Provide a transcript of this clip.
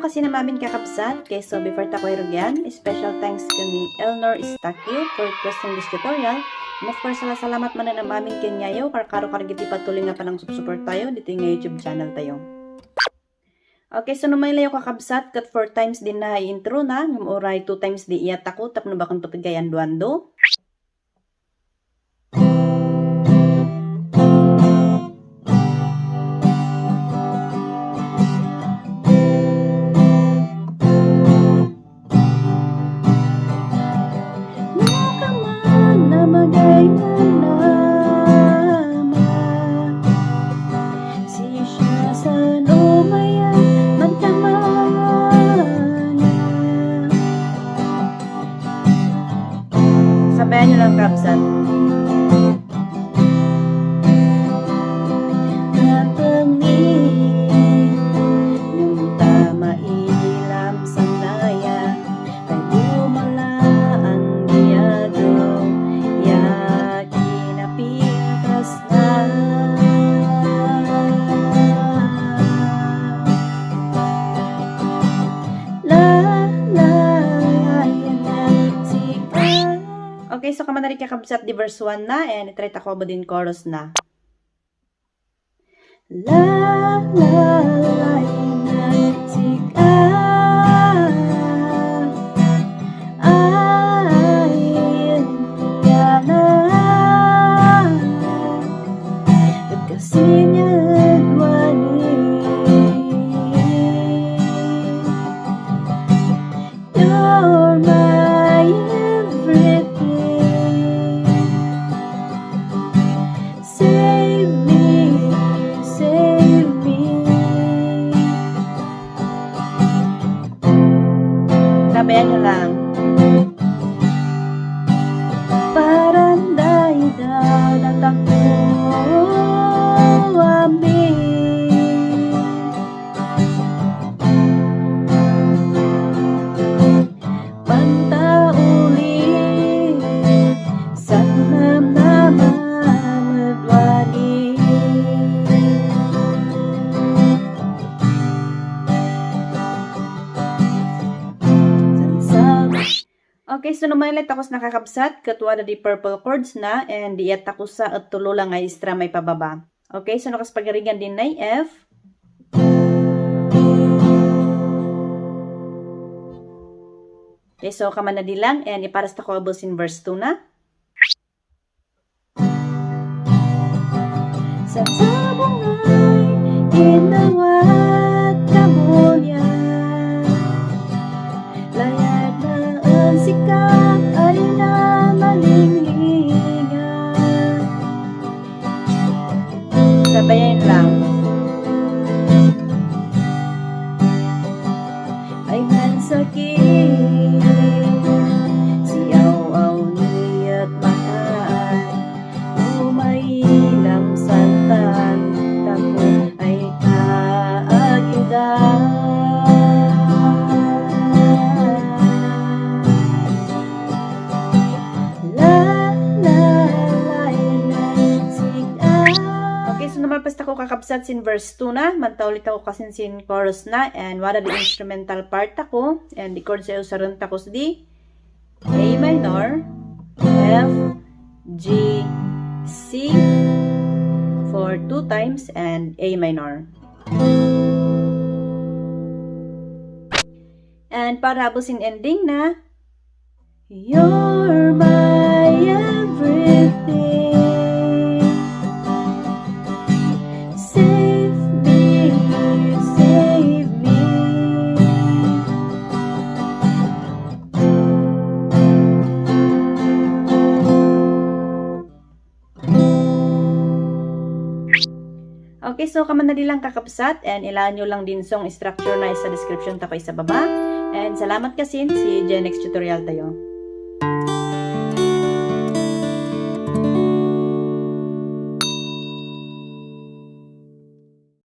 kasi na mamin kakabsat, kay so before ta ko irugyan, special thanks ko ni Elnor Istakio for requesting this tutorial. And of course, salamat man na mamin kanyayo, karo karigiti patuloy nga pa ng support tayo dito nga YouTube channel tayo. Okay, so numay layo kakabsat, kat 4 times din na intro na, ng oray 2 times di iyat ako, tapno bakang papigayan duando. Sabayan nyo lang kapsat. Okay, so kamanari kakabsat di verse 1 na, and itry ta ko ba din chorus na. La la la sika ay yana kasihnya dwani you're my sabayan nyo lang. Parang dahilan at ako amin. Pantauli sa naman madwani. Okay, so numailit ako sa nakakabsat, katwa na di purple chords na, and diat ako sa at tulo lang ay extra may pababa. Okay, so nakaspagaringan din na F. Okay, so kaman na di lang, and iparas ta ko abos in verse 2 na. Sa tabong ay inawat kamulya, layad na ang sikap ay na malinglingan. Sabayan lang. Ay mansakit siyaw-aw niya't mataan, umahilang santan tako ay kaagidan. Basta ko kakabsat sin verse 2 na, mantaulit ako kasi sin chorus na, and wala di instrumental part ako, and the chord sa usaron tako sa di A minor, F, G, C for 2 times, and A minor. And para habusin ending na, you're my everything. Okay, so kamanali lang kakabsat, and ilaan nyo lang din song structure na sa description tako sa baba. And salamat kasi si Genex tutorial tayo.